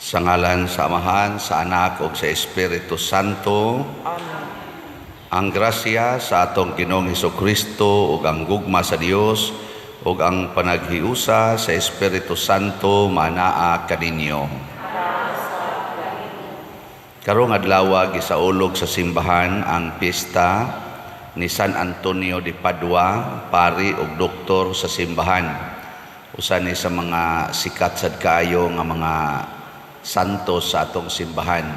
Sa ngalan sa Amahan, sa Anak ug sa Espiritu Santo. Amen. Ang grasya sa atong Ginoong Hesukristo ug ang gugma sa Dios ug ang panaghiusa sa Espiritu Santo manaa kaninyo. Karong adlaw, gisaulog sa simbahan ang pista ni San Antonio de Padua, pari ug doktor sa simbahan. Usa ni sa mga sikat sad kaayo nga mga santos sa atong simbahan.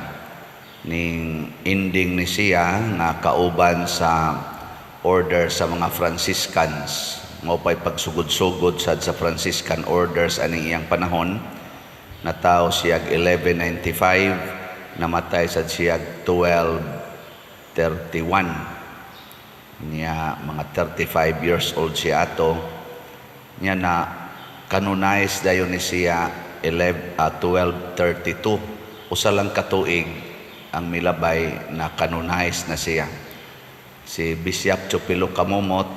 Ning ending ni siya nga kauban sa order sa mga Franciscans. Mao pa'y pagsugod-sugod sad sa Franciscan orders aning iyang panahon. Natawo siya 1195, namatay sad siya 1231. Niya mga 35 years old siya ato. Niya na canonize dayon ni siya 11, 1232. Usa lang katuig ang milabay na canonize na siya. Si Bishop Chupilo Camomot,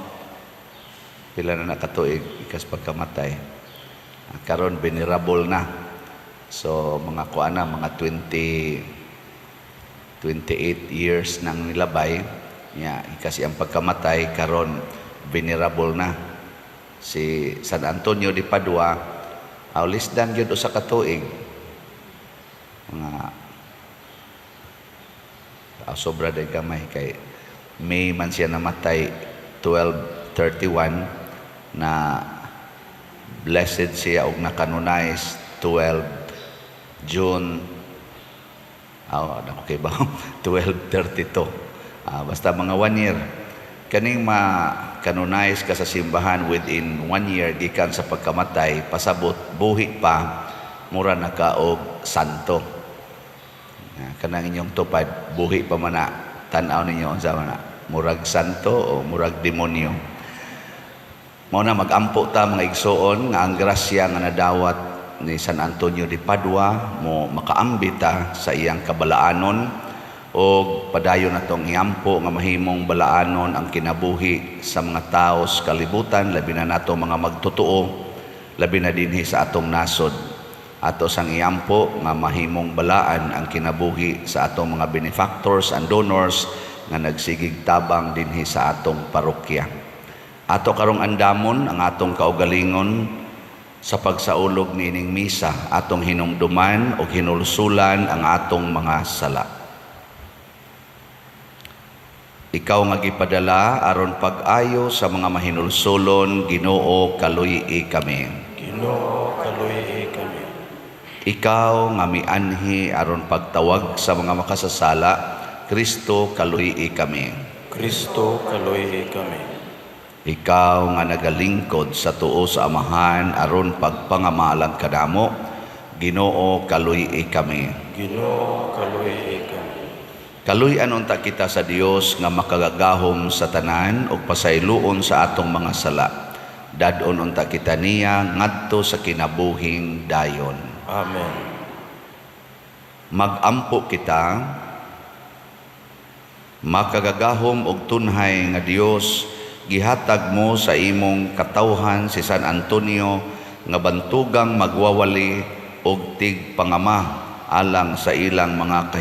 pila na nakatuig ikas pagkamatay? Karon venerable na. So mga kuan na, mga 20 28 years nang nilabay niya kasi ang pagkamatay, karon venerable na si San Antonio de Padua. Less than gyud usa ka tuig, mga sobra day gamay, kay May man siya namatay 1231, na blessed siya og na-canonize 12 June, aw oh, kay ba 1232. Basta mga one year kaning ma-canonize ka sa simbahan within one year gikan sa pagkamatay, pasabot buhi pa, mura na ka og santo. Kanang inyong tupad, buhi pa man na, tan-aw ninyo unsa man na, murag santo o murag demonyo. Mao na magampo ta, mga igsoon, nga ang grasya nga nadawat ni San Antonio de Padua mo makaambi ta sa iyang kabalaanon og padayon natong iampo nga mahimong balaanon ang kinabuhi sa mga tao sa kalibutan, labi na nato mga magtotoo, labi na dinhi sa atong nasod. Ato sang iampo nga mahimong balaan ang kinabuhi sa atong mga benefactors and donors nga nagsigig tabang dinhi sa atong parokya. Ato karong andamon ang atong kaugalingon sa pagsaulog niining misa. Atong hinumduman og hinulsulan ang atong mga sala. Ikaw nga gipadala aron pag-ayo sa mga mahinulsulon, Ginoo, kaluy-i kami. Ginoo, kaluy-i kami. Ikaw nga mianhi aron pagtawag sa mga makasasala, Kristo, kaluy-i kami. Kristo, kaluy-i kami. Ikaw nga nagalingkod sa tuo sa Amahan aron pagpangamalang kanamo, Ginoo, kaluy-i kami. Ginoo, kaluy-i kami. Kaluy-an unta kita sa Dios nga makagagahom sa tanan ug pasayloon sa atong mga sala. Dad-on unta kita niya ngadto sa kinabuhing dayon. Amen. Magampo kita. Makagagahom og tunhay nga Dios, gihatag mo sa imong katawhan si San Antonio nga bantugang magwawali og tigpangama alang sa ilang mga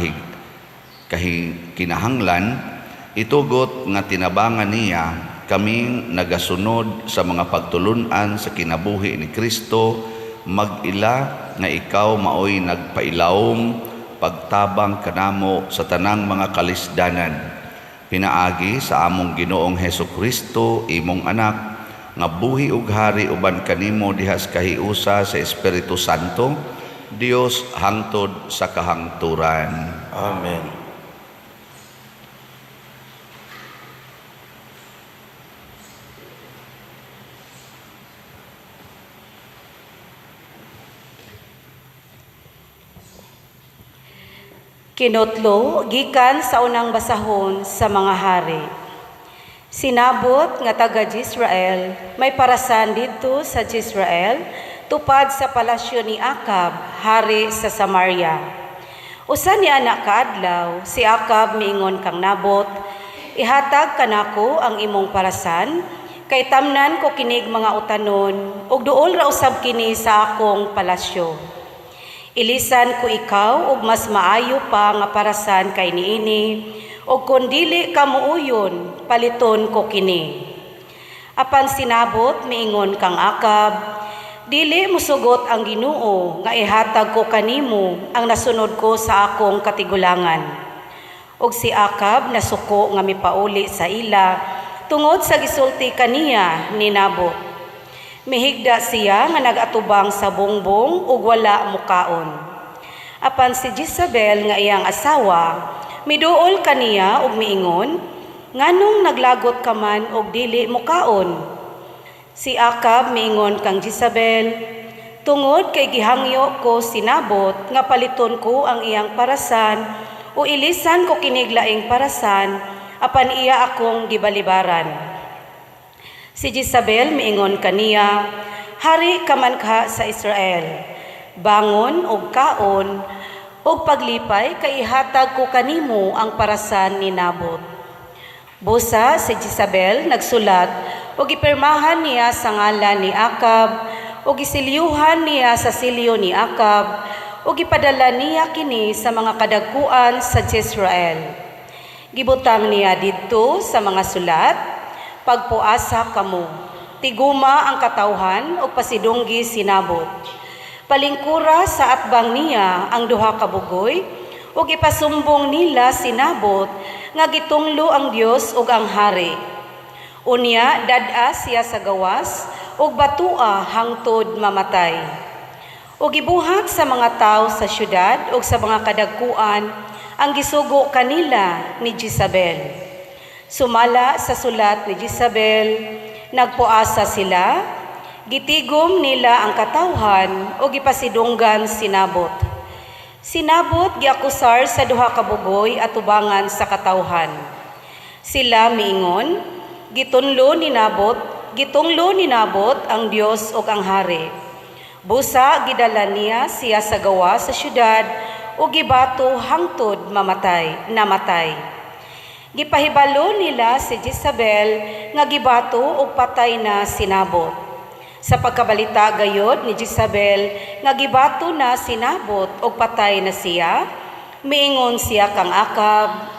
kinahanglan. Itugot nga tinabangan niya kaming nagasunod sa mga pagtulun-an sa kinabuhi ni Kristo, mag-ila nga ikaw maoy nagpailawom pagtabang kanamo sa tanang mga kalisdanan. Pinaagi sa among Ginoong Hesus Kristo, imong anak, nga buhi ug hari uban kanimo diha sa kahiusa sa Espiritu Santo, Dios hangtod sa kahangturan. Amen. Kinutlo gikan sa unang basahon sa mga hari. Si Nabot nga taga Jezreel may parasan didto sa Jezreel tupad sa palasyo ni Akab, hari sa Samaria. Usa ni anak kaadlaw, si Akab miingon kang Nabot, "Ihatag kanako ang imong parasan, kay tamnan ko kinig mga utanon ug duol ra usab kini sa akong palasyo." Ilisan ko ikaw og mas maayo pa nga parasan kay niini, ug kon dili ka muuyon, paliton ko kini. Apan si Nabot miingon kang Akab, dili mosugot ang Ginoo nga ihatag ko kanimo ang nasunod ko sa akong katigulangan. Ug si Akab nasuko nga mipauli sa ila tungod sa gisulti kaniya ni Nabot. Mihigda siya nga nag-atubang sa bongbong ug wala mukaon. Apan si Jezabel nga iyang asawa, miduol kaniya ug miingon, nganong naglagot ka man og dili mukaon? Si Akab miingon kang Jezabel, tungod kay gihangyo ko si Nabot nga paliton ko ang iyang parasan o ilisan ko kinig laing parasan, apan iya akong gibalibaran. Si Jezabel miingon kaniya, hari ka man ka sa Israel. Bangon og kaon og paglipay kay ihatag ko kanimo ang parasan ni Nabot. Busa si Jezabel nagsulat og gipirmahan niya sa ngalan ni Akab og gisilyuhan niya sa silyo ni Akab og gipadala niya kini sa mga kadagkuan sa Jezreel. Gibutang niya didto sa mga sulat, pagpuasa kamo, tiguma ang katawhan og pasidunggi si Nabot. Palingkura sa atbang niya ang duha ka bugoy ug ipasumbong nila si Nabot nga gitunglo ang Dios ug ang hari. Unya dad-a siya sa gawas ug batua hangtod mamatay. Ug gibuhat sa mga tawo sa syudad ug sa mga kadagkuan ang gisugo kanila ni Jezabel. Sumala sa sulat ni Jezabel, nagpuasa sila, gitigom nila ang katawhan o gipasidunggan si Nabot. Si Nabot giakusar sa duha ka bugoy at tubangan sa katawhan. Sila miingon, gitunglo ni Nabot ang Dios ug ang hari. Busa gidala niya siya sa gawa sa syudad ug gibato hangtod namatay. Gipahibalo nila si Jezabel nga gibato og patay na si Nabot. Sa pagkabalita gayod ni Jezabel nga gibato na si Nabot og patay na siya, miingon siya kang Akab,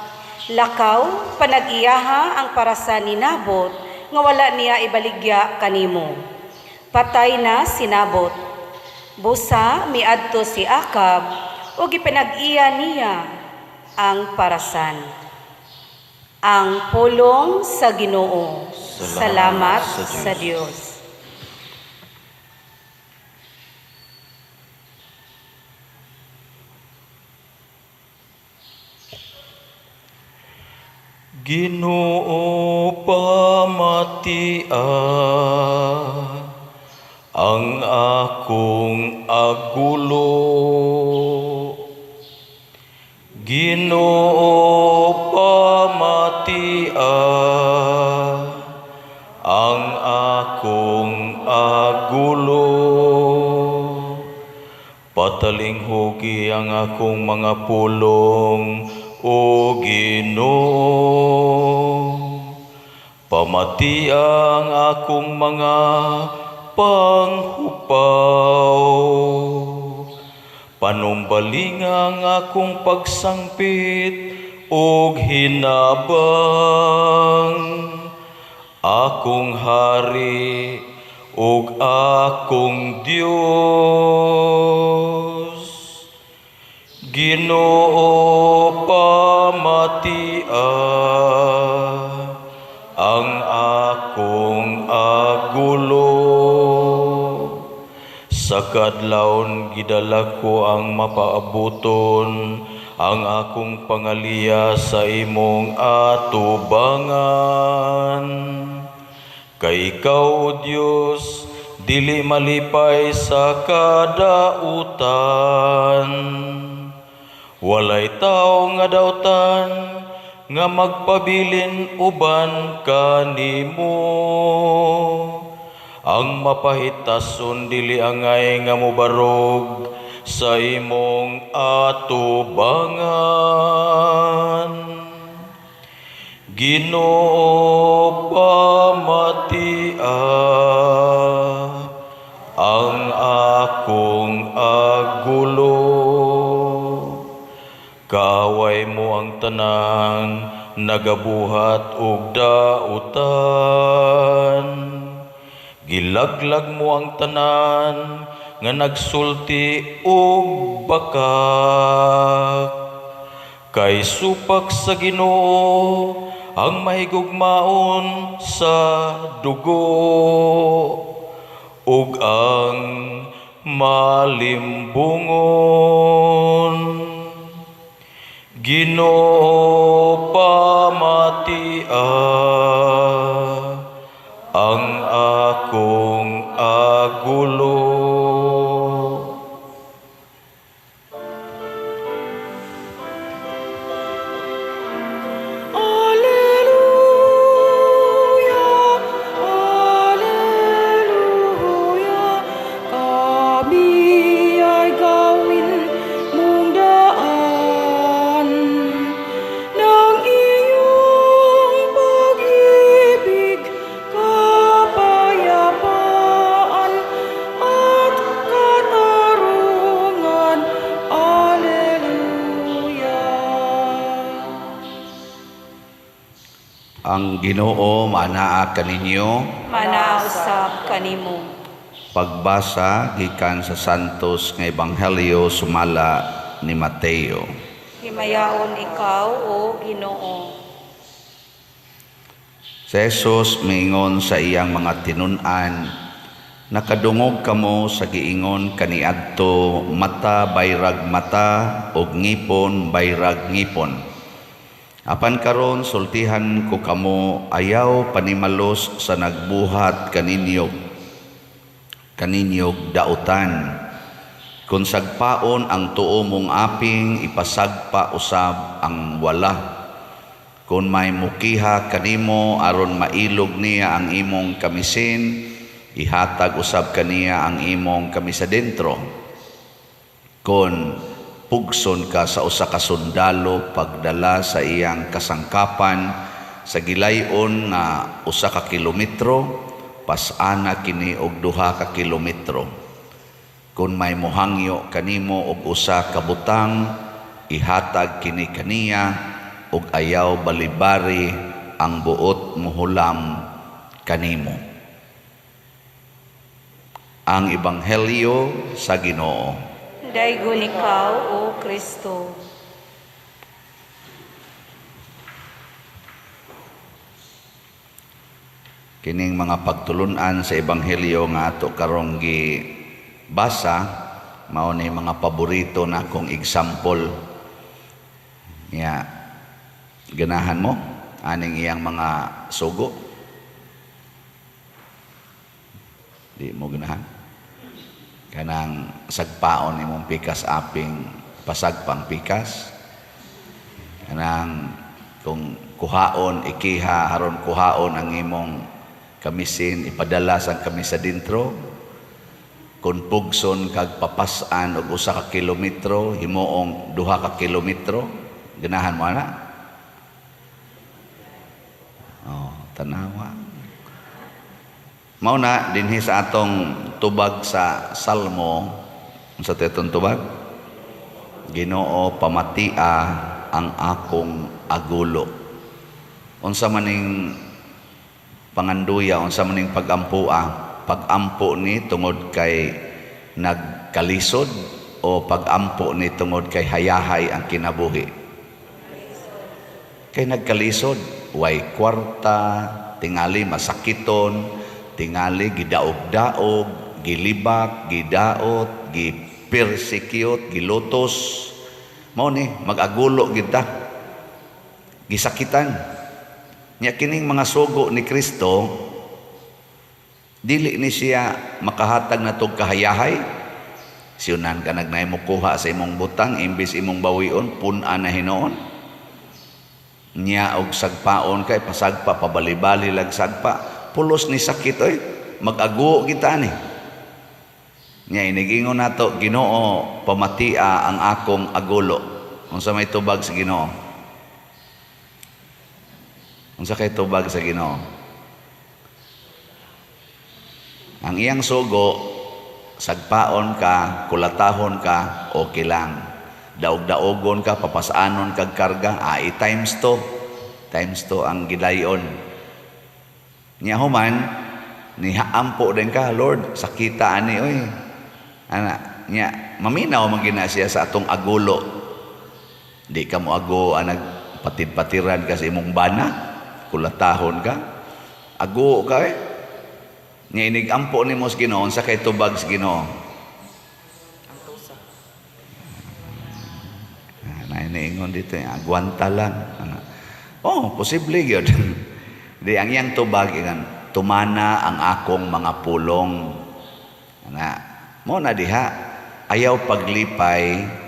lakaw panag-iyaha ang parasan ni Nabot nga wala niya ibaligya kanimo. Patay na si Nabot. Busa miadto si Akab ug gipinag-iya niya ang parasan. Ang pulong sa Ginoo. Salamat sa Dios. Ginoo, pamatia ang akong agulo. Ginoo, pamatia ang akong agulo. Patalinghugi ang akong mga pulong, O Ginoo. Pamatia ang akong mga panghupaw. Panumbalinga ang akong pagsangpit og hinabang. Akong hari ug akong Dios. Ginoo, pamatia ang akong agulo. Sa kadlawon gidala ko ang mapaabuton, ang akong pangaliya sa imong atubangan. Kay ikaw, O Dios, dili malipay sa kadautan. Walay tawo nga dautan nga magpabilin uban kanimo. Ang mapahitason dili angay nga mobarog sa imong atubangan. Ginoo, pamatia ang akong agulo. Kaaway mo ang tanang nagabuhat og dautan. Gilaglag mo ang tanan nga nagsulti og bakak. Kay supak sa Ginoo ang mahigugmaon sa dugo ug ang malimbungon. Ginoo, pamatia ang akong agulo. Alleluia, Alleluia, kami ay gawin mong daan ng iyong pag-ibig, kapayapaan at katarungan. Alleluia. Ang Ginoo maanaa kaninyo. Manausap kanimo. Pagbasa gikan sa Santos nga Ebanghelyo sumala ni Mateo. Himayaon ikaw, o Ginoo. Si Jesus miingon sa iyang mga tinun-an, nakadungog kamo sa giingon kaniadto, mata bayrag mata ug ngipon bayrag ngipon. Apan karon sultihan ko kamo, ayaw panimalos sa nagbuhat kaninyog dautan. Kung sagpaon ang tuo mong aping, ipasagpa usab ang wala. Kung may mukiha kanimo aron mailog niya ang imong kamisin, ihatag usab kaniya ang imong kamisa dentro. Kung pugson ka sa usa ka sundalo pagdala sa iyang kasangkapan sa gilayon nga usa ka kilometro, pas-ana kini og 2 ka kilometro. Kung may mohangyo kanimo og usa ka butang, ihatag kini kaniya ug ayaw balibari ang buot mohulam kanimo. Ang Ebanghelyo sa Ginoo. Daygon ikaw, O Kristo. Kining mga pagtulunan sa Ebanghelyo nga ato karong gibasa, mao ni mga paborito na akong example. Nya, ganahan mo aning iyang mga sugo? Di mo ganahan? Kanang sagpaon imong pikas aping pasagpang pikas. Kanang kung kuhaon ikiha aron kuhaon ang imong kamisin, ipadala sa kamisa dintro. Kung pugson kag papas-an og 1 ka kilometro, himuong 2 ka kilometro, ganahan mo ana? Oh, tanawa. Mao na dinhi sa atong tubag sa Salmo, unsa tetong tubag? Ginoo, pamatia ang akong agulo. Unsa maning panganduya, unsa maning pag-ampua? Pag-ampo ni tungod kay nagkalisod o pag-ampo ni tungod kay hayahay ang kinabuhi? Kay nagkalisod, way kwarta, tingali masakiton, tingali gidaog-daog, gilibak, gidaot, gipersecute, gilutos. Mao ni mag-agulo gid ta. Gisakitan. Nya kining mga sugo ni Kristo, dili ni siya makahatag natog kahayahay. Siyunan ka nagnay mo kuha sa imong butang, imbis imong bawion, pun-an na hinuon. Nya og sagpaon kay pasagpa, pabalibali lag sagpa. Pulos ni sakit oy, mag-aguo kita ni. Nya inigingon nato, Ginoo, pamatia ang akong agulo. Unsa may tubag sa Ginoo? Unsa kay tubag sa Ginoo? Ang iyang sugo, sagpaon ka, kulatahon ka, okay lang. Daog-daogon ka, papasanon kag karga, ai times 2. Times 2 ang gidayon. Nya human, nihaampo din ka, "Lord, sakita ani oy." Ana, nya maminaw man gina siya sa atong agulo. Di ka mo ago anag patid-patiran ka sa imong bana, kulatahon ka. Ago ka eh. Nya inig ampo nimo sa Ginoo, sa kay tubag sa Ginoo? Ang tusa. Ah, nainiingon dito, eh, agwanta lang. Ana. Oh, posible gyud. Di ang iyang tubag ingan, "Tumana ang akong mga pulong." Ana, mo na diha, ayaw paglipay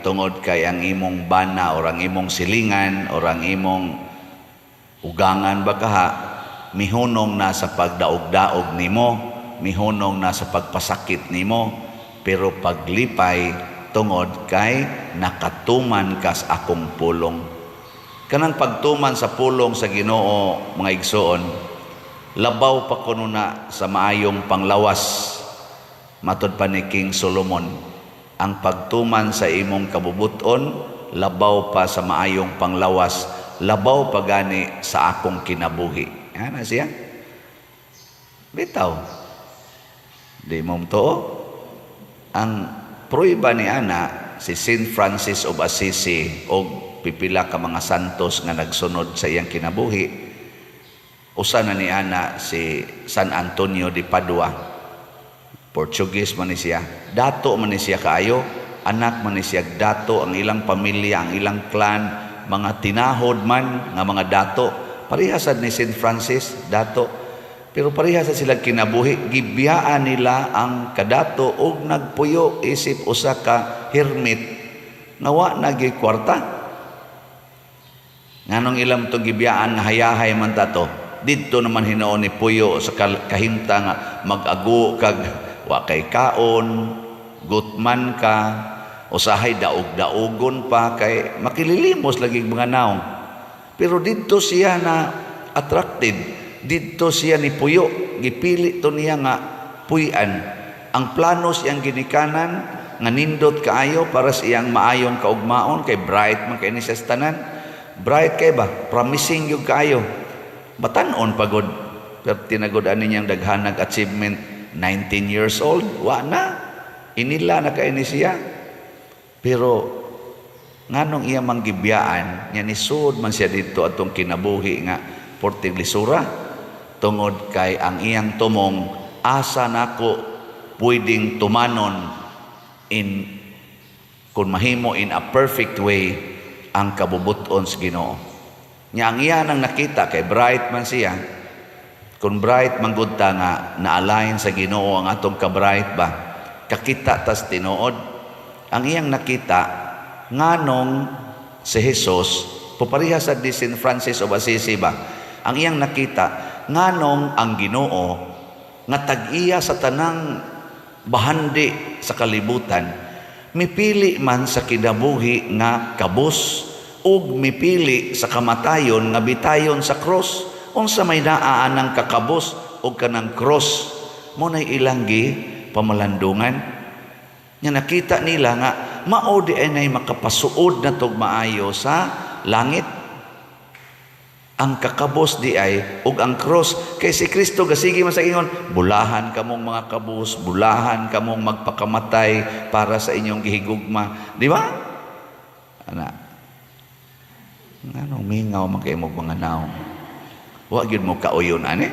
tungod kay ang imong bana or ang imong silingan or ang imong ugangan ba kaha mihunong na sa pagdaog-daog nimo, mihunong na sa pagpasakit nimo, pero paglipay tungod kay nakatuman kas akong pulong. Kanang pagtuman sa pulong sa Ginoo, mga igsoon, labaw pa kuno na sa maayong panglawas. Matod pa ni King Solomon, ang pagtuman sa imong kabubuton labaw pa sa maayong panglawas, labaw pa gani sa akong kinabuhi. Ana siya. Bitaw. Di mo tuo. Ang pruiba ni ana si Saint Francis of Assisi og pipila ka mga santos nga nagsunod sa iyang kinabuhi. Usa na ni ana si San Antonio de Padua. Portuguese man ni siya. Dato man ni siya kaayo. Anak man ni siya dato, ang ilang pamilya, ang ilang clan, mga tinahod man nga mga dato. Parehasad ni Saint Francis, dato. Pero pareha sa sila kinabuhi, gibiyaan nila ang kadato og nagpuyo isip usa ka hermit nga wa na gyud kwarta. Nganong ilam tong gibiyaan nga hayahay man ta to? Didto naman hinuon ni puyo sa kahimta nga mag-ago kag wa kay kaon, gutman ka, usahay daog-daogon pa kay makililimos lagi mga naong. Pero didto siya na attracted, didto siya ni puyo, gipili to niya nga puy-an. Ang plano siyang ginikanan nga nindot kaayo para sa iyang maayong kaugmaon kay bright man kay ni siya sa tanan. Bright kay ba? Promising gyud kaayo. Batan-on pagod. Pero tinagod ani niyang daghanag achievement, 19 years old, wa na. Inila na kay ni siya. Pero nganong iya mang gibiyaan, nya nisud man siya didto atong kinabuhi nga porting lisura, tungod kay ang iyang tumong, asa nako pwedeng tumanon in kung mahimo in a perfect way ang kabubuton sa Ginoo. Nya ang iya nang nakita kay bright man siya. Kung bright man gud ta nga na-align sa Ginoo ang atong ka-bright ba, kakita tas tinuod. Ang iyang nakita nganong si Jesus pupareha sa di Saint Francis of Assisi ba. Ang iyang nakita nganong ang Ginoo nga tag-iya sa tanang bahandi sa kalibutan mipili man sa kinabuhi nga kabus ug mipili sa kamatayon nga bitayon sa cross. Unsa may naa anang kakabos ug kanang cross? Mo nay ilang gi pamalandungan. Nya nakita nila nga mao di ay nay makapasuod na tog maayo sa langit. Ang kakabos di ay ug ang cross, kay si Kristo gasigi man sa ingon, "Bulahan kamong mga kabos, bulahan kamong magpakamatay para sa inyong gihigugma." Di ba? Ana. Nganong mingaw man kay mo mga naong? Wa gyud mo kauyon ani.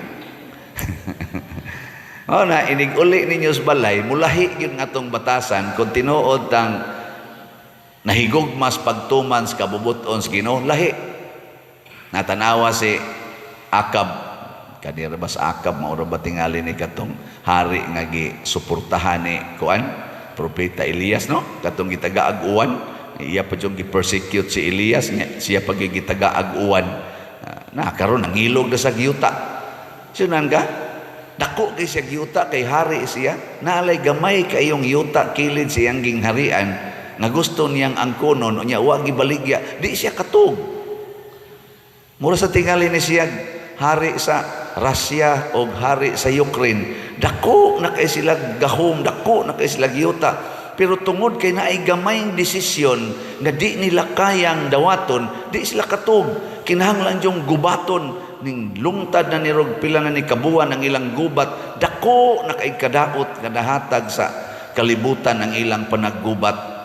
O na inig uli ninyo sa balay, mulahi gyud nga atong batasan kung tinuod tang nahigugmas pagtuman sa kabubuton sa Ginoo, lahi. Natanawa si Akab, kanira ba sa Akab, mao ra ba tingali ni katong hari nga gi suportahan ni kuan propeta Elias, no? Katong gitagaag uwan, iya pa jung gi-persecute si Elias, siya pa gitagaag uwan. Na karon nangilog na sa giyuta. Sunan ka? Dako kay siya giyuta kay hari siya. Naalay gamay kayong yuta kilid siyang gingharian nga gusto niyang angkonon, unya wa gibaligya, di siya katug. Mura sa tingali ni siya hari sa Russia o hari sa Ukraine. Dako na kay sila gahom, dako na kay sila giyuta. Pero tungod kay naay gamayng desisyon nga di nila kayang dawaton, di sila katug. Kinahanglan yung gubaton ning lungtad na nirog pila na ni kabuan ang ilang gubat, dako na kay kadaot nga nahatag sa kalibutan ang ilang panaggubat.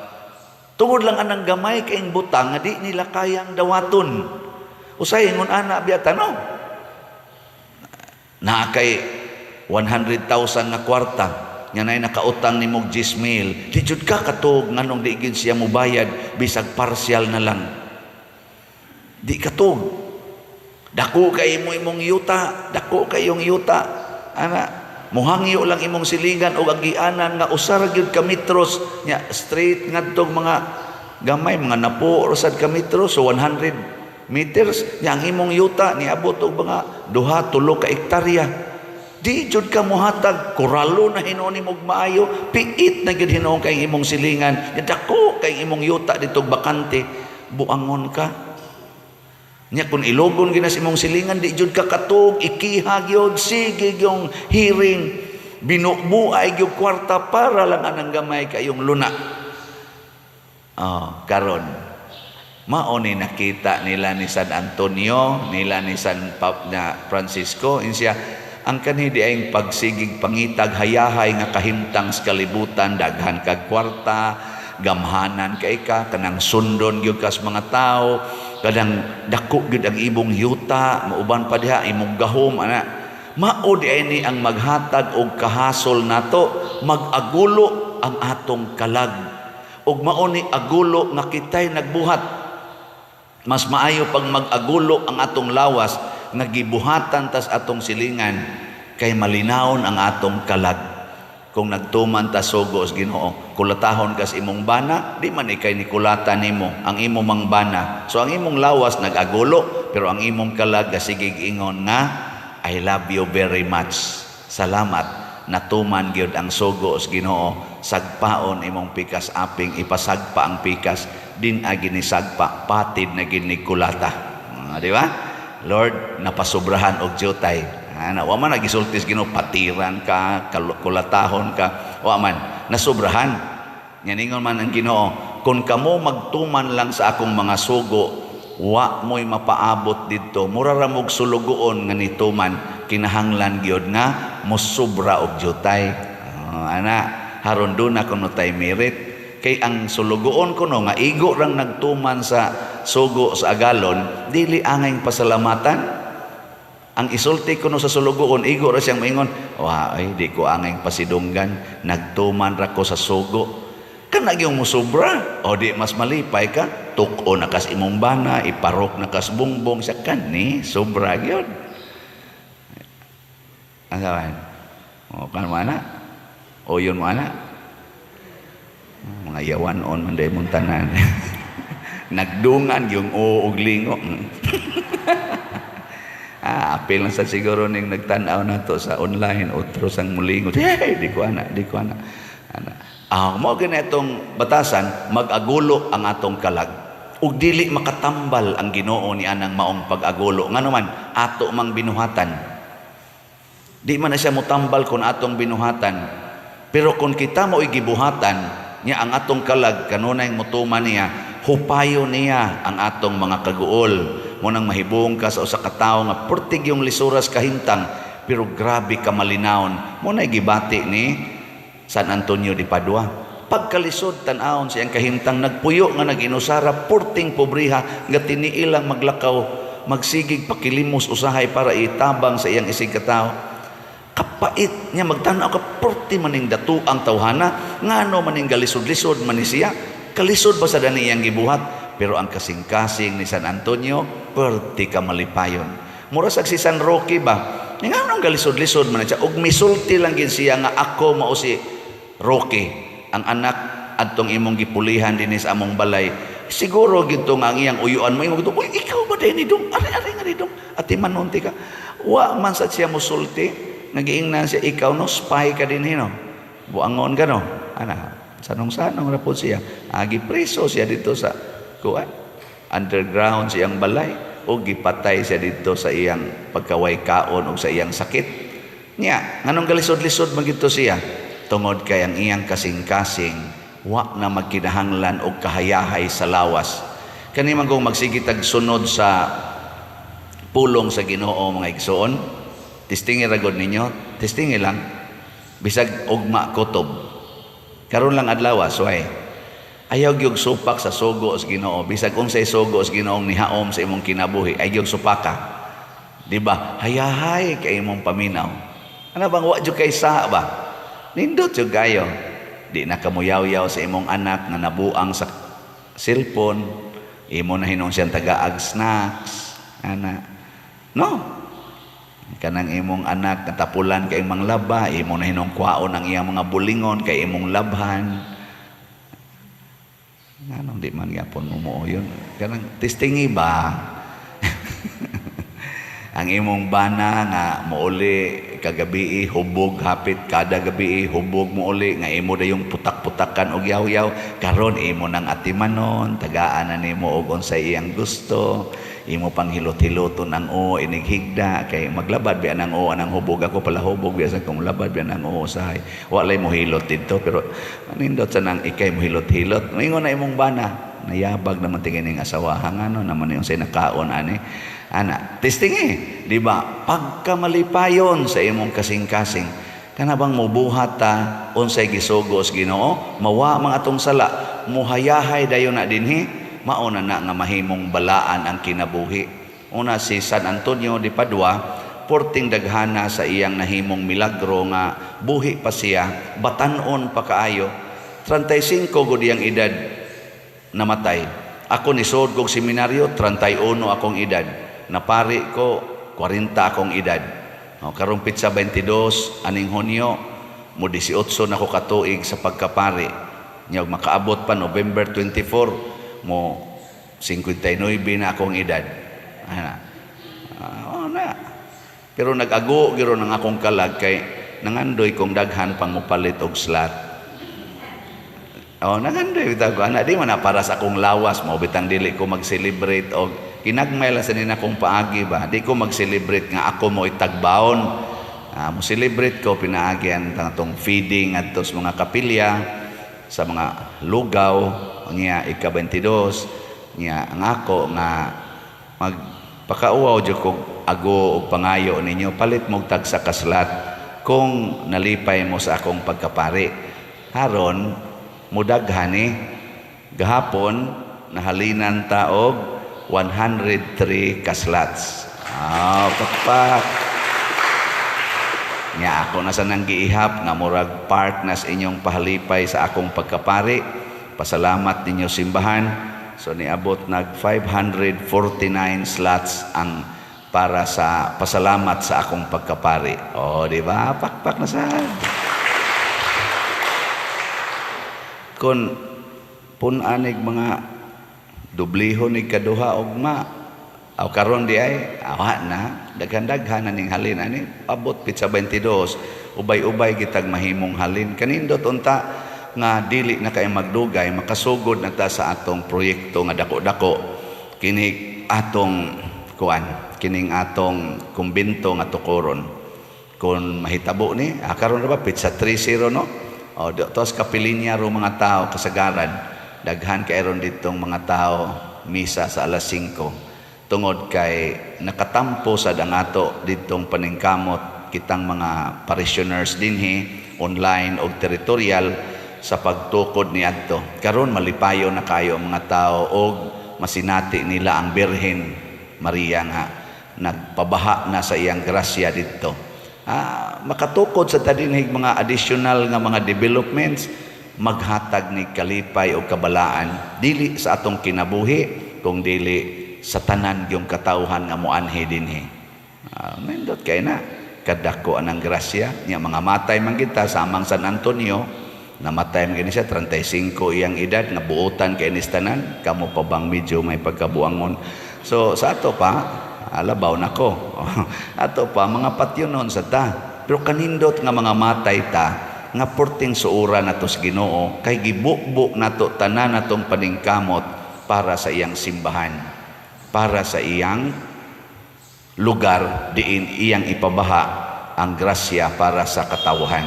Tungod lang anang gamay kaing butang nga di nila kayang dawaton. Usay ingon ana biya no? Naa kay 100,000 nga kwarta nga nay nakautang nimo og 10 mil, di jud ka katug nganong di gid siya mobayad bisag partial na lang. Di katug. Dako kay mo imong yuta, dako kay yung yuta. Ana, muhangyo lang imong silingan og agianan nga usa ra gyud ka metros nya straight ngadtong mga gamay, mga napo ra sad ka metros, so 100 meters nya ang imong yuta niabot og mga 2-3 ka hektarya. Di jud ka mohatag, kuralo na hinuon nimo og maayo, piit na gyud hinuon kay imong silingan, nya dako kay imong yuta ditog bakante, buangon ka. Nya kung ilogon gyud na sa imong silingan, di jud ka katug, ikiha gyud, sige gyung hearing, binubuay gyud kwarta para lang anang gamay kayong luna. Oh, karon mao ni nakita nila ni San Antonio, nila ni San na Francisco, insiya ang kanhi di ay pagsigig pangitag hayahay nga kahimtang sa kalibutan, daghan kag kwarta, gamhanan kay ka, kanang sundon gyud kas mga tao, kanang dako gyud ang imong yuta, mauban pa diha imong gahom ana. Mao di ay ni ang maghatag og kahasol nato, mag-agulo ang atong kalag. Ug mao ni agulo nga kitay nagbuhat. Mas maayo pag mag-agulo ang atong lawas nga gibuhatan tas atong silingan kay malinawon ang atong kalag. Kung nagtuman ta sugo sa Ginoo, kulatahon kas imong bana, di man ikay ni kulata nimo ang imo mang bana. So ang imong lawas nag-agulo, pero ang imong kalag gasigig ingon nga I love you very much. Salamat, natuman gyud ang sugo sa Ginoo. Sagpaon imong pikas aping, ipasagpa ang pikas din agi ni sagpa, patid na gid ni kulata. Di ba? Lord, napasubrahan og jutay. Ana, wa man nagisultis Ginoo, patiran ka, kulatahon ka, wa man nasubrahan. Nya ningon man ang Ginoo, kung kamo magtuman lang sa akong mga sugo, wa mo'y mapaabot didto. Mura ra mog sulugoon nga nituman, kinahanglan gyud nga mosobra og jutay. Oh, ana, haron duna kuno tay merit. Kay ang sulugoon kuno nga igo rang nagtuman sa sugo sa agalon, dili angay pasalamatan. Ang isulti kuno sa sulugoon, igo ra siyang maingon, wa ay di ko angay pasidunggan, nagtuman ra ko sa sugo. Kana gyung mosobra, o di mas malipay ka, tuk-o na kas imong bana, iparok na kas bongbong siya kani, sobra gyud. Ang sawan? O kan mo ana? O yun mo ana? Mga yawan on man day mong tanan. Nagdungan yung o og lingo. Apil lang sa siguro ning nagtan-aw na to sa online, otro sang mulingo. Hey, di ko ana, di ko ana. Ana. Mo ganitong batasan, mag-agulo ang atong kalag. Ug dili makatambal ang Ginoo ni anang maong pag-agulo. Ngano man ato mang binuhatan. Di man na siya mutambal kung atong binuhatan. Pero kung kita mo'y gibuhatan, niya ang atong kalag kanunay mutuman niya, hupayo niya ang atong mga kaguol. Munang mahibong ka sa usa ka tawo nga pertig yung lisuras kahimtang, pero grabe ka malinawon. Muna'y gibati ni San Antonio de Padua. Pagkalisod tan-awon siyang kahimtang, nagpuyo nga nag-inusara, purting pobriha nga tiniilang maglakaw, magsigig pakilimos usahay para itabang sa iyang isig katawo. Kapait niya magtan-aw ka, purti maning datuang tawhana, ngano maning galisod-lisod man ni siya, kalisod ba sa dani iyang gibuhat? Pero ang kasing-kasing ni San Antonio, perti ka malipayon. Mura sag si San Roque ba? Ngano ang galisod-lisod man siya? Og misulti lang gid siya nga ako mao si Roque, ang anak adtong imong gipulihan dinhi sa among balay. Siguro gidto nga ang iyang uyuan mo, imong gidto, uy, ikaw ba dayni dong? Ari-ari nga dong. Ati manunti ka. Wa man sad siya musulti. Nagiingnan siya, ikaw no, spy ka din no. Buangon ka no. Ana, sanong-sanong ra po siya. Agi preso siya dito sa kuan, underground siyang balay, o gipatay siya dito sa iyang pagkaway kaon o sa iyang sakit. Nya, nganong galisod-lisod man gidto siya? Tungod kay ang iyang kasing-kasing Wa na magkinahanglan og kahayahay sa lawas. Kani man kung magsige tag sunod sa pulong sa Ginoo, mga igsoon, testingi ra gud ninyo, testingi lang bisag ugma kutob. Karon lang adlaw, suway. Ayaw gyud supak sa sugo sa Ginoo, bisag unsay sugo sa Ginoong nihaom sa imong kinabuhi, ay gyud supaka. Di ba? Hayahay kay imong paminaw. Ano bang wa jud kay sa ba? Nindot jud kayo. Di na kamuyaw-yaw sa imong anak nga nabuang sa cellphone, imo na hinuon siyang tagaag snacks, ana. No. Kanang imong anak natapulan kay manglaba, imo na hinuon kwaon ang iyang mga bulingon kay imong labhan. Nganong di man gyapon mo yun? Kanang testingi ba? Ang imong bana nga mouli kagabi, hubog hapit kada gabi, hubog mouli nga imo dayong putak-putakan og yaw-yaw, karon imo nang atimanon, tagaan na nimo og unsay iyang gusto, imo pang hilot-hiloton ang o inig higda kay maglabad biya nang o anang hubog, ako pala hubog biya sa kung labad biya nang o usahay walay mo hilot didto, pero nindot sa nang ikay mo hilot-hilot, moingon na imong bana, nayabag naman tingin ning asawa, ngano naman yung say nakaon ani. Ana, testing eh, di ba? Pagkamalipayon sa imong kasing-kasing, kana bang mubuhat ta unsay gisugo sa Ginoo, mawa mga atong sala, muhayahay dayon na dinhi, mao na na nga mahimong balaan ang kinabuhi. Una si San Antonio de Padua, porting daghana sa iyang nahimong milagro nga buhi pa siya, batan-on pa kaayo. 35 gud iyang edad namatay. Ako nisod kog seminaryo, 31 akong edad. Napari ko, 40 akong edad. O, karong pitsa 22, aning Hunyo, mo 18 na ko katuig sa pagkapari. Nya makaabot pa November 24, mo 59 na akong edad. Ana. Oh, na. Pero nag-ago giro ng akong kalag kay nangandoy kong daghan pang mopalit og slot. Oh, nangandoy bitaw ko ana, di man na para sa akong lawas, mo bitang dili ko mag-celebrate og kinagmay lang sa nina akong paagi ba. Di ko mag-celebrate nga ako mo itagbaon. Mo celebrate ko pinaagi ang atong feeding adto sa mga kapilya, sa mga lugaw niya ika-22 niya ang ako nga magpakauwaw jud kog ago og pangayo ninyo, palit mo og tagsa ka slot kung nalipay mo sa akong pagkapari. Haron mudaghan ni gahapon nahalinan ta og 103 ka slots. Pakpak. Nya ako na sa nang giihap nga murag part na sa inyong pahalipay sa akong pagkapari. Pasalamat ninyo simbahan. So niabot nag 549 slots ang para sa pasalamat sa akong pagkapari. Oh, di ba? Pakpak na sa. Kun pun-anig mga dublihon ni kaduha ugma aw karon di ay awa na daghan-daghan na ning halin ani abot pitsa 22, ubay-ubay kitag mahimong halin kanindot unta nga dili na kay magdugay makasugod na ta sa atong proyekto nga dako-dako kini atong kuan kining atong kumbento nga tukoron kun mahitabo ni karon ra ba pitsa 30 no o tos kapilinya ro mga tao kasagaran daghan kay ron ditong mga tao misa sa alas 5 tungod kay nakatampo sa dangato ditong paningkamot kitang mga parishioners dinhi online og territorial sa pagtukod ni adto. Karon malipayo na kayo ang mga tao og masinati nila ang Birhen Maria nga nagpabaha na sa iyang grasya didto. Makatukod sa tadinhig mga additional nga mga developments maghatag ni kalipay o kabalaan dili sa atong kinabuhi kung dili sa tanan yung katawhan nga moanhi dinhi. Nindot kay na kadako anang grasya niya mga matay man kita samang San Antonio namatay man gini siya 35 iyang edad nga buotan kay ni tanan kamo pa bang medyo may pagkabuangon. So sa ato pa alabaw nako ato pa mga patyonon sa ta pero kanindot nga mga matay ta nga porting suura nato sa Ginoo kay gibukbuk nato tanan natong paningkamot para sa iyang simbahan, para sa iyang lugar diin iyang ipabaha ang grasya para sa katawhan.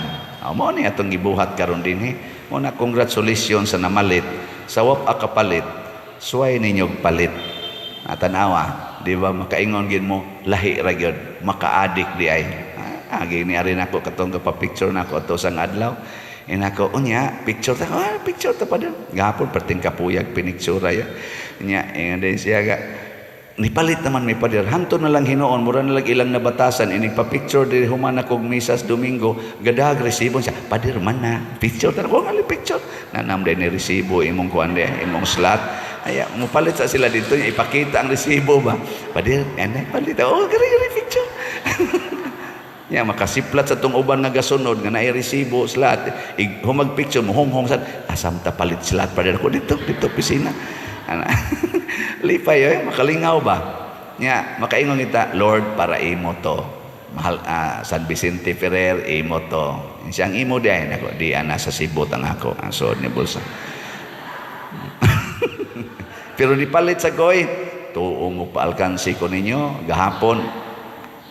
Mao ni atong gibuhat karon dinhi. Mao na, congratulations sa namalit. Sa wa pa kapalit, suway ninyo palit. Tanawa, di ba makaingon gid mo, lahi ra gyud, maka-addict di ay. Agi ni ari nako katong pa-picture nako ato sang adlaw. Inako, unya, picture ta, picture ta pa din. Gahapon, perting kapuyag, pinicture ya. Unya, ingon din siya ga, nipalit naman may pader. Hanto na lang hinuon, mura na lang ilang nabatasan, inig pa-picture di human akong misas Domingo, gadag resibo siya. Pader man na, picture ta, ko nga picture. Nanam din ni resibo, imong kuan di, imong slot. Ay, mupalit sa sila dito, ipakita ang resibo ba. Pader, anay, palit. Oh, gari, gari, picture. Ya, makasiplat sa tong uban nga gasunod nga naay resibo slot. Humag picture mo honghong sa asam ta palit slot pader ko dito dito opisina. Ana. Lipay eh, makalingaw ba? Nya, makaingon kita, Lord, para imo to. Mahal San Vicente Ferrer, imo to. Siyang imo di ay nako, di ana sa Cebu tang ako ang suod ni bulsa. Pero nipalit sa koy, tuo mo paalkansi ko ninyo gahapon.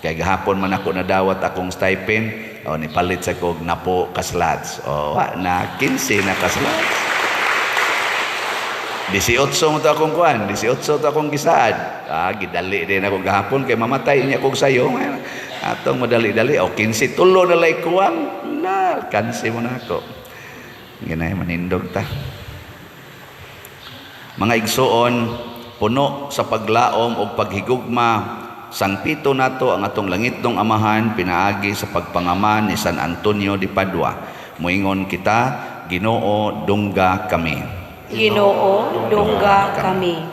Kay gahapon man ako nadawat akong stipend, o nipalit sa kog napo ka slots. O wa na 15 na ka slots. 18 mo to akong kuan, 18 to akong gisaad. Gidali din ako gahapon kay mamatay niya kog sayo. Atong madali-dali o 15 tulo na lay kuwang. La, kansi mo na ako. Ginay manindog ta. Mga igsuon, puno sa paglaom og paghigugma, sangpito nato ang atong langitnong amahan pinaagi sa pagpangaman ni San Antonio de Padua. Moingon kita, Ginoo, dungga kami. Ginoo, dungga kami.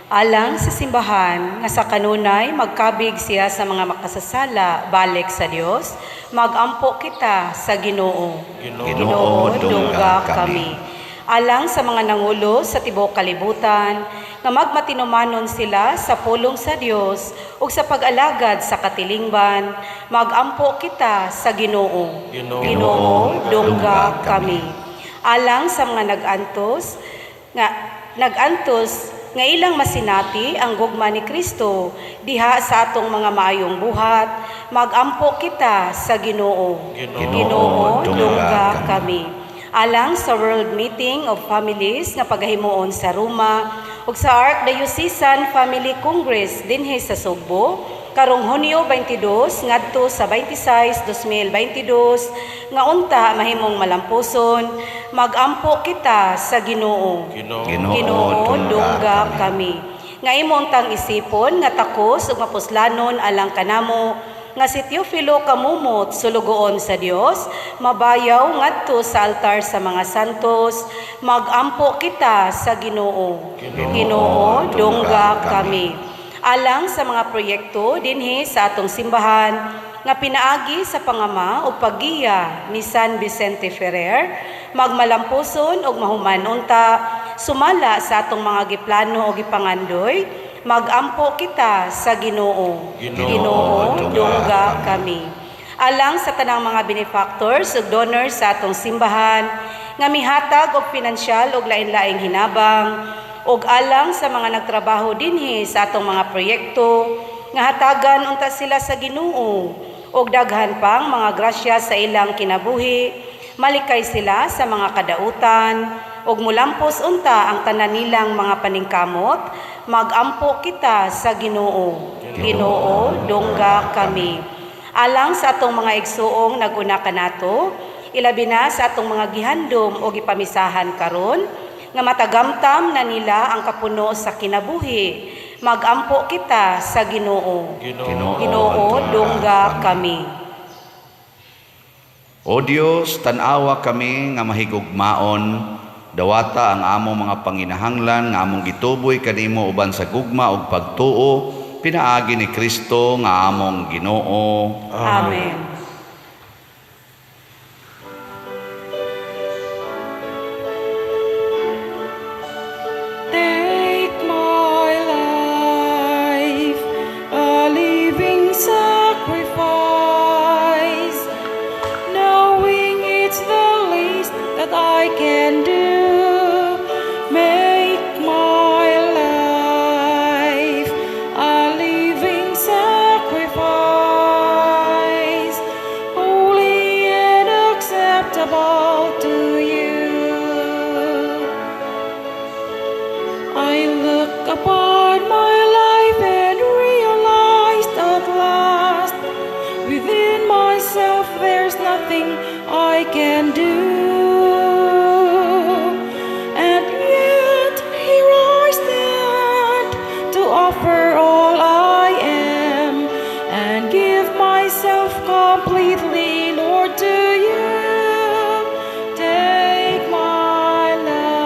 Alang sa simbahan nga sa kanunay magkabig siya sa mga makasasala balik sa Dios, magampo kita sa Ginoo. Ginoo, dungga kami. Alang sa mga nangulo sa tibuok kalibutan, nga magmatinumanon sila sa pulong sa Dios ug sa pag-alagad sa katilingban, magampo kita sa Ginoo. Ginoo, Ginoo, dungga kami. Alang sa mga nagantos nga ilang masinati ang gugma ni Kristo diha sa atong mga maayong buhat, magampo kita sa Ginoo. Ginoo, Ginoo, dungga kami. Alang sa World Meeting of Families nga pagahimuon sa Roma ug sa Archdiocesan Family Congress dinhi sa Sugbo karong Hunyo 22 ngadto sa 26, 2022 nga unta mahimong malampuson, magampo kita sa Ginoo. Ginoo, Ginoo, dungga kami. Nga imo untang isipon nga takos ug mapuslanon alang kanamo nga si Teofilo Camomot sulugoon sa Dios, mabayaw ngadto sa altar sa mga santos, magampo kita sa Ginoo. Ginoo, dungga kami. Alang sa mga proyekto dinhi sa atong simbahan nga pinaagi sa pangama o paggiya ni San Vicente Ferrer, magmalampuson og mahuman unta sumala sa atong mga giplano o gipangandoy, magampo kita sa Ginoo. Ginoo, Ginoo, dungga kami. Alang sa tanang mga benefactors ug donors sa atong simbahan nga mihatag og pinansyal ug lain-laing hinabang, ug alang sa mga nagtrabaho dinhi sa atong mga proyekto nga hatagan unta sila sa Ginoo ug daghan pang mga grasya sa ilang kinabuhi, malikay sila sa mga kadautan ug mulampos unta ang tanan nilang mga paningkamot, magampo kita sa Ginoo. Ginoo, dungga kami. Alang sa atong mga igsuong naguna kanato, ilabi na sa atong mga gihandom o gipamisahan karon, nga matagamtam na nila ang kapuno sa kinabuhi, magampo kita sa Ginoo. Ginoo, Ginoo, dungga kami. O Dios, tan-awa kami nga mahigugmaon, dawata ang among mga panginahanglan nga among gituboy kanimo uban sa gugma ug pagtuo, pinaagi ni Kristo nga among Ginoo. Amen. Take my life, a living sacrifice, knowing it's the least that I can do. Make my life a living sacrifice. offer all I am and give myself completely, Lord, to you. Take my life.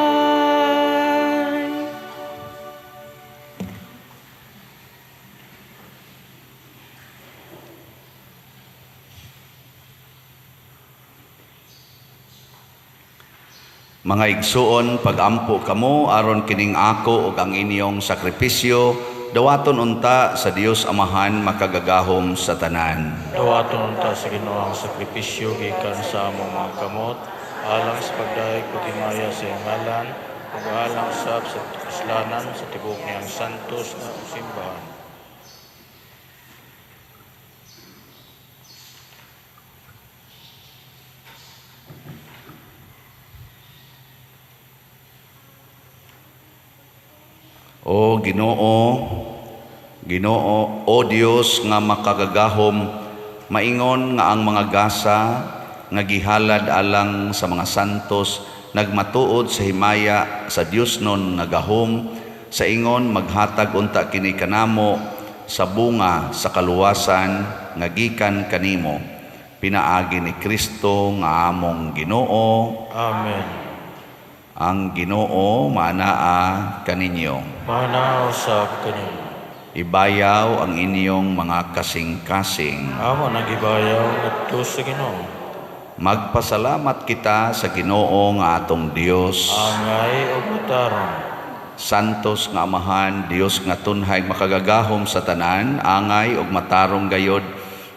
Mga igsuon, pagampo kamo aron kining ako ug ang inyong sakripisyo dawaton unta sa Dios Amahan makagagahom sa tanan. Dawaton unta sa Ginoo ang sakripisyo gikan sa among mga kamot, alang sa pagdayeg ug himaya sa iyang ngalan, ug alang sab sa kaslanan sa tibuok niyang santos nga simbahan. O Ginoo, Ginoo, o Dios nga makagagahom, maingon nga ang mga gasa nga gihalad alang sa mga santos nagmatuod sa himaya sa Dios nun nga gahom, sa ingon maghatag unta kini kanamo sa bunga sa kaluwasan nga gikan kanimo, pinaagi ni Kristo nga among Ginoo. Amen. Ang Ginoo maanaa kaninyo. Maanaa usab kaninyo. Ibayaw ang inyong mga kasing-kasing. Amo nang gibayaw ngadto sa Ginoo. Magpasalamat kita sa Ginoo nga atong Dios. Angay ug matarong. Santos nga Amahan, Dios nga tunhay makagagahom sa tanan, angay ug matarong gayod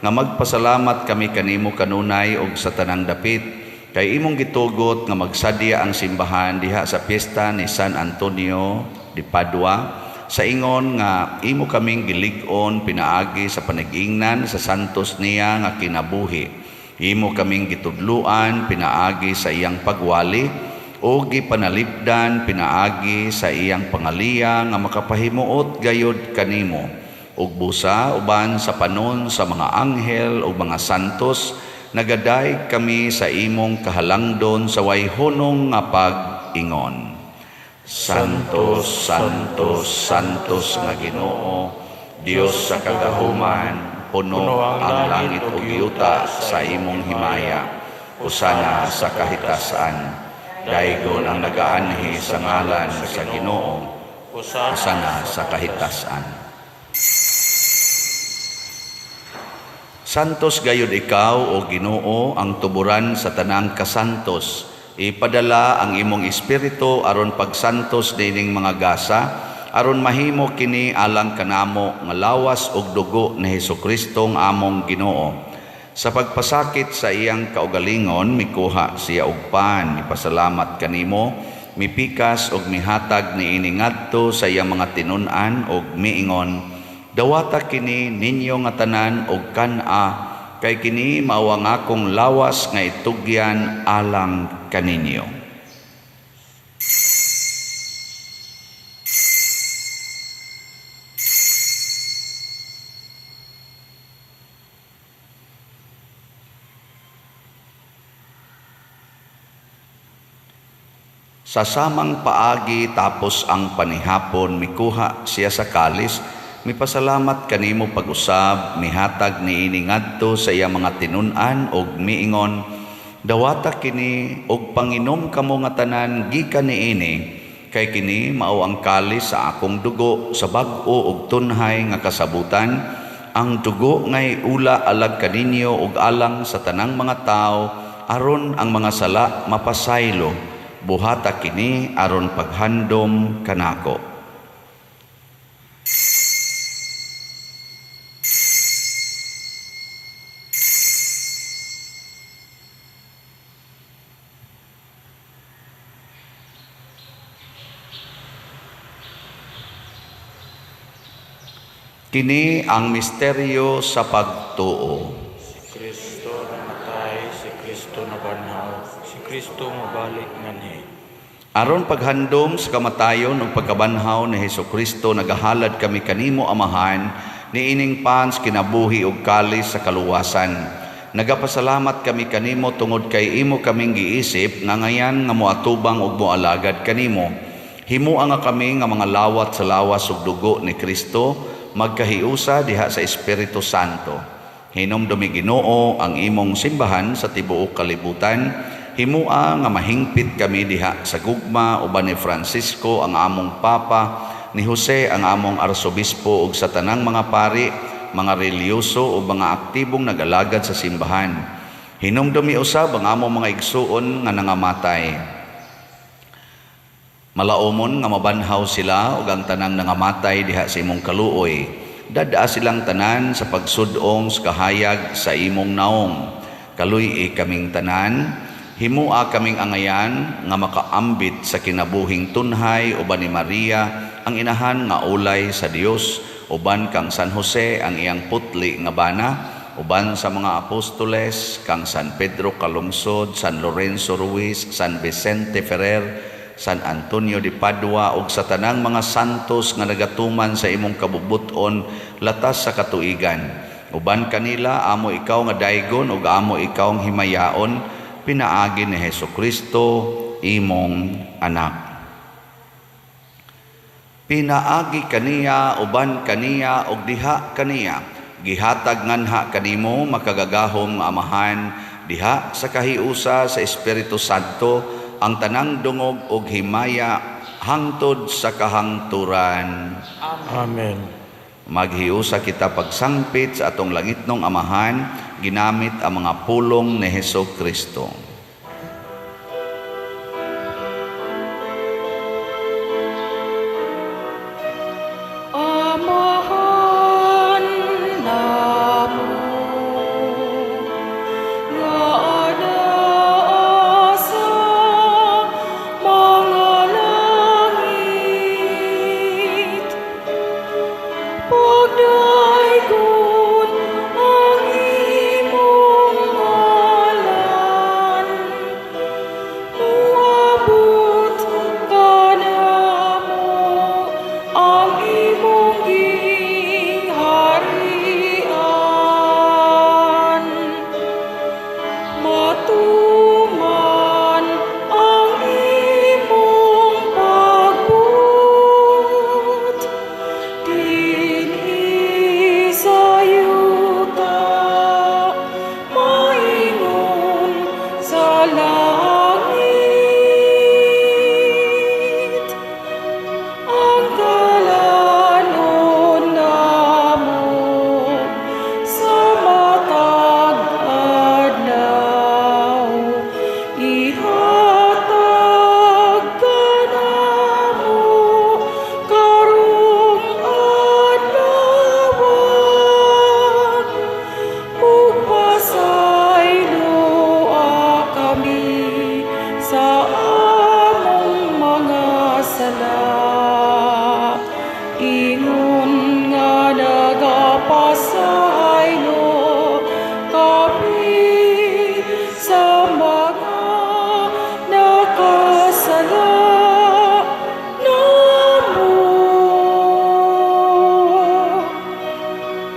nga magpasalamat kami kanimo kanunay ug sa tanang dapit, kay imong gitugot nga magsadya ang simbahan diha sa piyesta ni San Antonio de Padua, sa ingon nga imo kaming gilig-on pinaagi sa panag-ingnan sa santos niya nga kinabuhi. Imo kaming gitudluan pinaagi sa iyang pagwali o gipanalipdan pinaagi sa iyang pangaliya nga makapahimuot gayod kanimo. Ug busa uban sa panon sa mga anghel ug mga santos, nagadayeg kami sa imong kahalangdon sa way hunong nga pag-ingon. Santos, Santos, Santos nga Ginoo, Dios sa kagahuman, puno ang langit ug yuta sa imong himaya. Hosana sa kahitasan. Daygon ang nagaanhi sa ngalan sa Ginoo. Hosana sa kahitasan. Santos gayud ikaw, o Ginoo, ang tuburan sa tanang kasantos. Ipadala ang imong espiritu aron pagsantos nining mga gasa, aron mahimo kini alang kanamo nga lawas ug dugo ni Hesukristo nga among Ginoo. Sa pagpasakit sa iyang kaugalingon, mikuha siya og pan, mipasalamat kanimo, mipikas og mihatag niini ngadto sa iyang mga tinun-an og miingon, dawata kini ninyo nga tanan og kan-a, kay kini mao ang akong lawas nga itugyan alang kaninyo. Sa samang paagi tapos ang panihapon, mikuha siya sa kalis, mipasalamat kanimo pag-usab, mihatag niini ngadto sa iyang mga tinun-an og miingon, dawata kini og panginom kamo nga tanan gikan niini, kay kini mao ang kalis sa akong dugo sa bag-o og tunhay nga kasabutan, ang dugo ngay ula alag kaninyo og alang sa tanang mga tawo aron ang mga sala mapasaylo. Buhata kini aron paghandom kanako. Kini ang misteryo sa pagtuo. Si Kristo namatay, si Kristo nabanhaw, si Kristo mobalik nganhi. Aron paghandom sa kamatayon ug pagkabanhaw ni Hesukristo, nagahalad kami kanimo Amahan niining pans kinabuhi ug kalis sa kaluwasan. Nagapasalamat kami kanimo tungod kay imo kaming giisip nga ngayan nga moatubang ug moalagad kanimo. Himua nga kami nga mga lawat sa lawas ug dugo ni Kristo, magkahiusa diha sa Espiritu Santo. Hinumdumi Ginoo ang imong simbahan sa tibuok kalibutan. Himua nga mahingpit kami diha sa gugma uban ni Francisco ang among Papa, ni Jose ang among Arsobispo ug sa tanang mga pari, mga relihiyoso ug mga aktibong nag-alagad sa simbahan. Hinumdumi usab ang among mga igsuon nga nangamatay. Malaomon nga mabanhaw sila ug ang tanang nangamatay diha sa imong kaluoy. Dad-a silang tanan sa pagsud-ong sa kahayag sa imong naong. Kaluy-i kaming tanan, himua kaming angayan nga makaambit sa kinabuhing tunhay uban ni Maria ang inahan nga ulay sa Dios, uban kang San Jose ang iyang putli nga bana, uban sa mga apostoles kang San Pedro Calungsod, San Lorenzo Ruiz, San Vicente Ferrer, San Antonio de Padua ug sa tanang mga santos nga nagatuman sa imong kabubut-on latas sa katuigan. Uban kanila amo ikaw nga daygon ug amo ikaw ang himayaon, pinaagi ni Hesukristo imong anak. Pinaagi kaniya, uban kaniya ug diha kaniya, gihatag nganha kanimo makagagahom nga Amahan diha sa kahiusa sa Espiritu Santo ang tanang dungog ug himaya hangtod sa kahangturan. Amen. Maghiusa kita pagsangpit sa atong langitnong Amahan ginamit ang mga pulong ni Hesus Kristo. Amahan namo nga anaa sa mga langit, pagdaygon ang imong ngalan, muabot kanamo ang imong gingharian. Matuman ang imong pagbuot dinhi sa yuta, maingon sa langit. Ang kalanon namo sa matag adlaw, ihatag kanamo karong adlaw, ug pasayloa kami sa among mga sala, ingon nga nagapasaylo kami sa mga nakasala namo.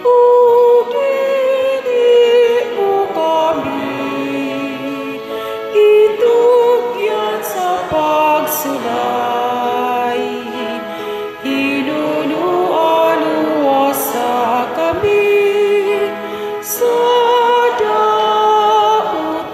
Ug dili mo kami itugyan sa pagsulay, hinunuan luwasa kami sa dautan.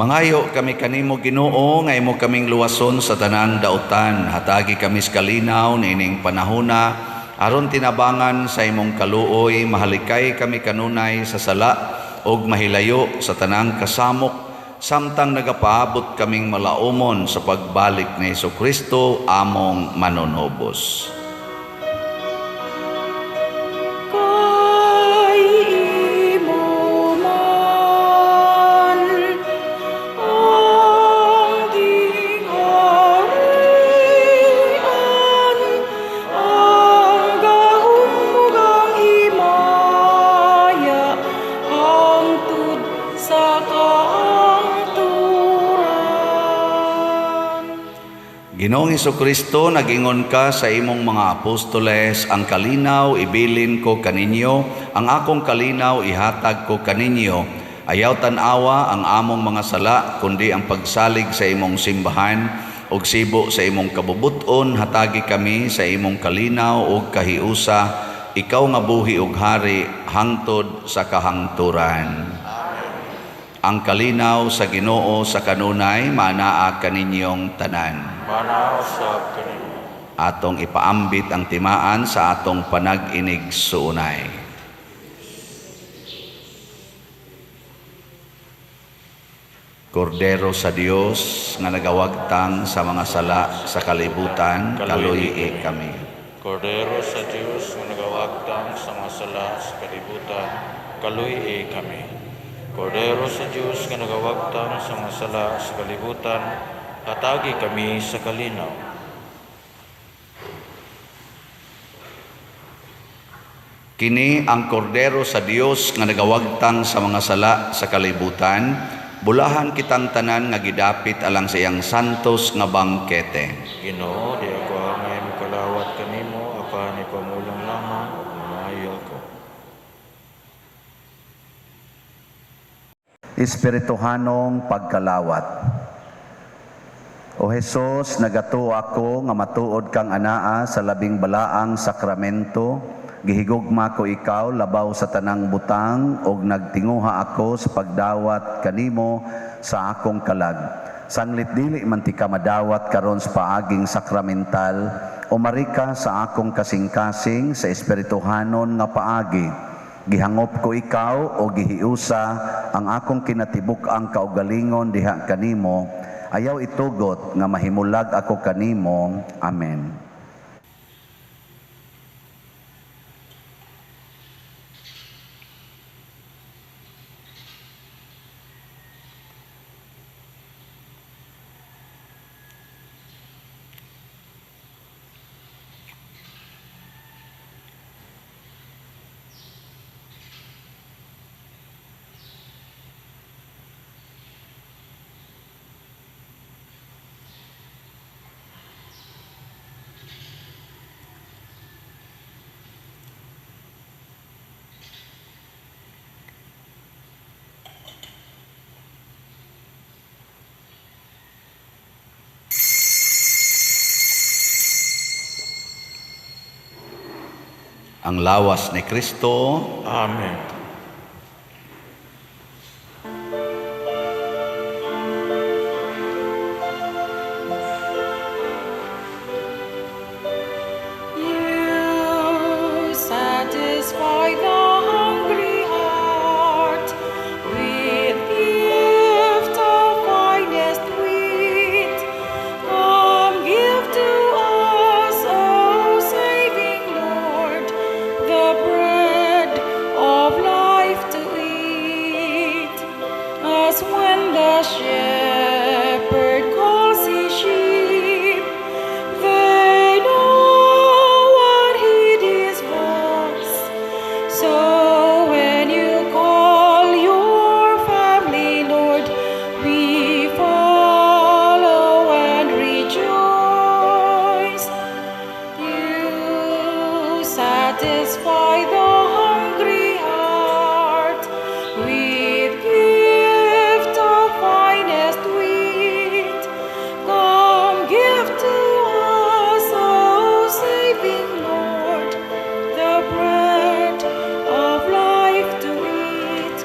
Mangayo kami kanimo Ginoo nga imo kaming luwason sa tanang dautan. Hatagi kami sa kalinaw niining panahona aron tinabangan sa imong kaluoy, mahalikay kami kanunay sa sala ug mahilayo sa tanang kasamok, samtang nagapaabot kaming malaumon sa pagbalik ni Hesukristo among manunubos. Kay imo man ang gingharian, ang gahom ug ang himaya, hangtod sa kahangturan. Ginoong Hesukristo, nag-ingon ka sa imong mga apostoles, ang kalinaw ibilin ko kaninyo, ang akong kalinaw ihatag ko kaninyo. Ayaw tan-awa ang among mga sala, kundi ang pagsalig sa imong simbahan ug sibo sa imong kabubuton, hatagi kami sa imong kalinaw ug kahiusa, ikaw nga buhi ug hari hangtod sa kahangturan. Ang kalinaw sa Ginoo sa kanunay manaa kaninyong tanan. Manaa usab kanimo. Atong ipaambit ang timaan sa atong panag-inig-suunay. Kordero sa Dios nga nagawagtang sa mga sala sa kalibutan, kaluyi kami. Kordero sa Dios nga nagawagtang sa mga sala sa kalibutan, kaluyi kami. Kordero sa Dios nga nagawagtang sa mga sala sa kalibutan, hatagi kami sa kalinaw. Kini ang kordero sa Dios nga nagawagtang sa mga sala sa kalibutan, bulahan kitang tanan nga gidapit alang sa iyang santos nga bangkete. Ginoo, di ako angay mokalawat kanimo, apan ipamulong lamang ug mamaayo ako. Espirituhanong pagkalawat. O Hesus, nagatuo ako nga matuod kang anaa sa labing balaang sakramento. Gihigugma ko ikaw labaw sa tanang butang ug nagtinguha ako sa pagdawat kanimo sa akong kalag. Sanglit dili man ti ka madawat karon sa paaging sakramental, umari ka sa akong kasing-kasing sa espirituhanon nga paagi. Gihangop ko ikaw o gihiusa ang akong kinatibuk-ang kaugalingon diha kanimo. Ayaw itugot nga mahimulag ako kanimo. Amen. Ang lawas ni Kristo. Amen. You satisfy the hungry heart with gift of finest wheat. Come give to us, O saving Lord, the bread of life to eat. As when the shepherd calls his sheep, they know what heed his voice. So when you call your family, Lord, we follow and rejoice. You satisfy the hungry heart with gift of finest wheat. Come give to us, O saving Lord, the bread of life to eat.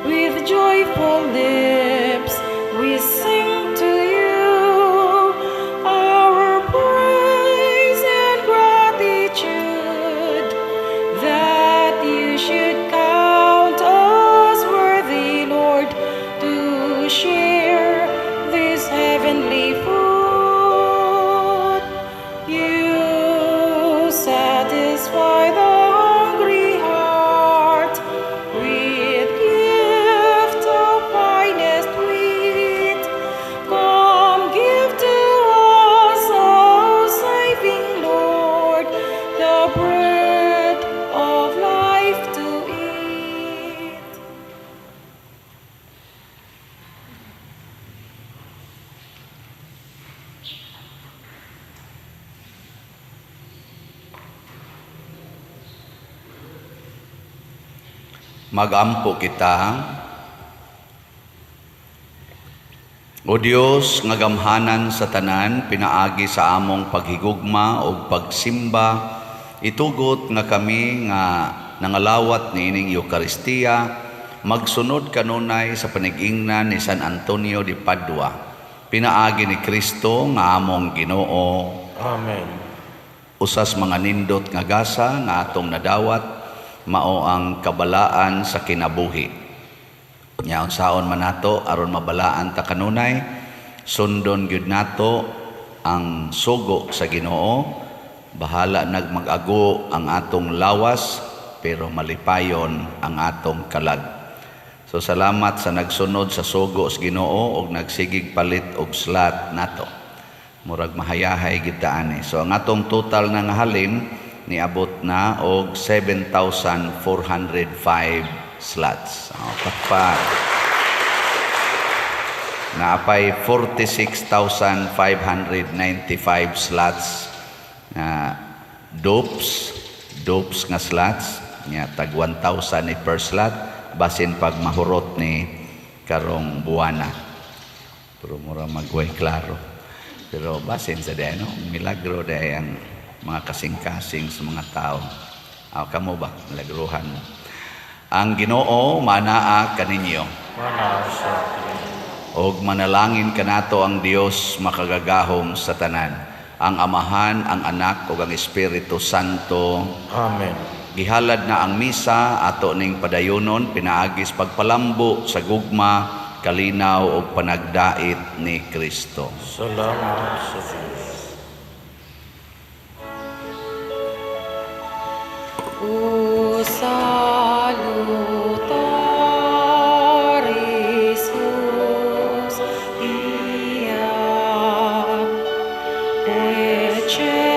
With joyful lips we sing to you our praise and gratitude. Magampo kita. O Dios nga gamhanan sa tanan, pinaagi sa among paghigugma ug pagsimba, itugot nga kami nga nangalawat niining Eukaristiya magsunod kanunay sa panigingnan ni San Antonio de Padua, pinaagi ni Kristo nga among Ginoo. Amen. Usas mga nindot nga gasa nga atong nadawat mao ang kabalaan sa kinabuhi. Nya unsaon man nato aron mabalaan ta kanunay, sundon gyud nato ang sugo sa Ginoo. Bahala nag mag-ago ang atong lawas, pero malipayon ang atong kalag. So salamat sa nagsunod sa sugo sa Ginoo og nagsigig palit og slot nato. Murag mahayahay gid ta ani. So ang atong total na nga halin niabot na og 7,405 slots. Oh, pakpak. Naapay 46,595 slots na dupes nga slots nya tag 1,000 ni per slot, basin pag mahurot ni karong buwana. Pero mura magway klaro. Pero basin sa day, no? Milagro day ang mga kasing-kasing sa mga tao. Aw, kamo ba? Milagruhan mo. Ang Ginoo manaa kaninyo. Manaa sa kaniyo. Og manalangin kanato ang Dios makagagahom sa tanan, ang Amahan, ang Anak ug ang Espiritu Santo. Amen. Gihalad na ang misa, ato ning padayonon pinaagis pagpalambo sa gugma, kalinaw ug panagdait ni Kristo. Salamat sa Dios. O salutaris hostia, ecce